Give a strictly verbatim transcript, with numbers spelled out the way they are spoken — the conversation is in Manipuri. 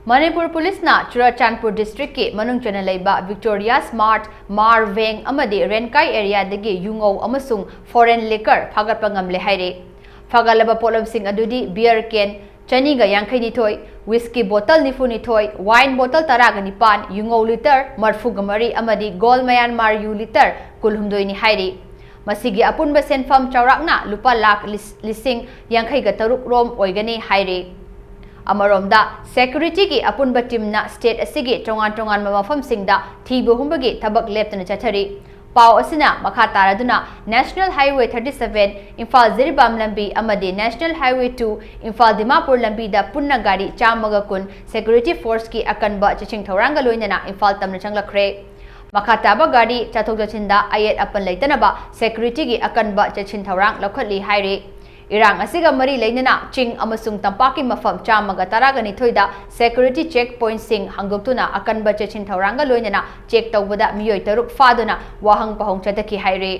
ꯃꯅꯤꯄꯨꯔ ꯄꯨꯂꯤꯁꯅ ꯆꯨꯔꯆꯥꯟꯄꯨꯔ ꯗꯤꯁꯇ꯭ꯔꯤꯛꯀꯤ ꯃꯅꯨꯡ ꯆꯟꯅ ꯂꯩꯕ ꯚꯤꯛꯇꯣꯔꯤꯌꯥꯁ ꯃꯥꯔꯠ, ꯃꯥꯔ ꯚꯦꯡ ꯑꯃꯗꯤ ꯔꯦꯟꯀꯥꯏ ꯑꯦꯔꯤꯌꯥꯗꯒꯤ ꯌꯨꯉꯧ ꯑꯃꯁꯨꯡ ꯐꯣꯔꯦꯟ ꯂꯤꯀꯔ ꯐꯥꯒꯠꯄ ꯉꯝꯂꯦ ꯍꯥꯏꯔꯦ꯫ ꯐꯥꯒꯠꯂꯕ ꯄꯣꯠꯂꯝꯁꯤꯡ ꯑꯗꯨꯗꯤ ꯕꯤꯌꯔ ꯀꯦꯟ ꯆꯅꯤꯒ ꯌꯥꯡꯈꯩ ꯅꯤꯊꯣꯏ, ꯋꯤꯁꯀꯤ ꯕꯣꯇꯜ ꯅꯤꯐꯨ ꯅꯤꯊꯣꯏ, ꯋꯥꯏꯟ ꯕꯣꯇꯜ ꯇꯔꯥꯒ ꯅꯤꯄꯥꯟ, ꯌꯨꯉꯧ ꯂꯤꯇꯔ ꯃꯔꯐꯨꯒ ꯃꯔꯤ ꯑꯃꯗꯤ ꯒꯣꯜ ꯃꯌꯥꯟꯃꯥꯔ ꯌꯨ ꯂꯤꯇꯔ ꯀꯨꯟꯍꯨꯝꯗꯣꯏꯅꯤ ꯍꯥꯏꯔꯤ꯫ ꯃꯁꯤꯒꯤ ꯑꯄꯨꯟꯕ ꯁꯦꯟꯐꯝ ꯆꯥꯎꯔꯥꯛꯅ ꯂꯨꯄꯥ ꯂꯥꯈ ꯂꯤꯁꯤꯡ ꯌꯥꯡꯈꯩꯒ ꯇꯔꯨꯛ ꯔꯣꯝ ꯑꯣꯏꯒꯅꯤ ꯍꯥꯏꯔꯤ꯫ ꯑꯃꯔꯣꯝꯗ, ꯁꯦꯀ꯭ꯌꯨꯔꯤꯇꯤꯒꯤ ꯑꯄꯨꯟꯕ ꯇꯤꯝꯅ ꯁ꯭ꯇꯦꯠ ꯑꯁꯤꯒꯤ ꯇꯣꯉꯥꯟ ꯇꯣꯉꯥꯟꯕ ꯃꯐꯝꯁꯤꯡꯗ ꯊꯤꯕ ꯍꯨꯝꯕꯒꯤ ꯊꯕꯛ ꯂꯦꯞꯇꯅ ꯆꯠꯊꯔꯤ꯫ ꯄꯥꯎ ꯑꯁꯤꯅ ꯃꯈꯥ ꯇꯥꯔꯗꯨꯅ National Highway thirty seven, Imphal Jiribam ꯂꯝꯕꯤ ꯑꯃꯗꯤ National Highway two, Imphal Dimapur ꯂꯝꯕꯤꯗ ꯄꯨꯟꯅ ꯒꯥꯔꯤ ꯆꯥꯝꯃꯒ ꯀꯨꯟ ꯁꯦꯀ꯭ꯌꯨꯔꯤꯇꯤ ꯐꯣꯔꯁꯀꯤ ꯑꯀꯟꯕ ꯆꯦꯛꯁꯤꯟ ꯊꯧꯔꯥꯡꯒ ꯂꯣꯏꯅꯅ ꯏꯝꯐꯥꯜ ꯇꯝꯅ ꯆꯪꯂꯛꯈ꯭ꯔꯦ꯫ ꯃꯈꯥ ꯇꯥꯕ ꯒꯥꯔꯤ ꯆꯠꯊꯣꯛ ꯆꯠꯁꯤꯟꯗ ꯑꯌꯦꯠ ꯑꯄꯟ ꯂꯩꯇꯅꯕ ꯁꯦꯀ꯭ꯌꯨꯔꯤꯇꯤꯒꯤ ꯑꯀꯟꯕ ꯆꯦꯛꯁꯤꯟ ꯊꯧꯔꯥꯡ ꯂꯧꯈꯠꯂꯤ ꯍꯥꯏꯔꯤ꯫ ꯏꯔꯥꯡ ꯑꯁꯤꯒ ꯃꯔꯤ ꯂꯩꯅꯅ ꯆꯤꯡ ꯑꯃꯁꯨꯡ ꯇꯝꯄꯥꯛꯀꯤ ꯃꯐꯝ ꯆꯥꯝꯃꯒ ꯇꯔꯥꯒ ꯅꯤꯊꯣꯏꯗ ꯁꯦꯀ꯭ꯌꯨꯔꯤꯇꯤ ꯆꯦꯛ ꯄꯣꯏꯟꯠꯁꯤꯡ ꯍꯥꯡꯗꯣꯛꯇꯨꯅ ꯑꯀꯟꯕ ꯆꯦꯛꯁꯤꯟ ꯊꯧꯔꯥꯡꯒ ꯂꯣꯏꯅꯅ ꯆꯦꯛ ꯇꯧꯕꯗ ꯃꯤꯑꯣꯏ ꯇꯔꯨꯛ ꯐꯥꯗꯨꯅ ꯋꯥꯍꯪ ꯄꯥꯎꯍꯪ ꯆꯠꯊꯈꯤ ꯍꯥꯏꯔꯤ꯫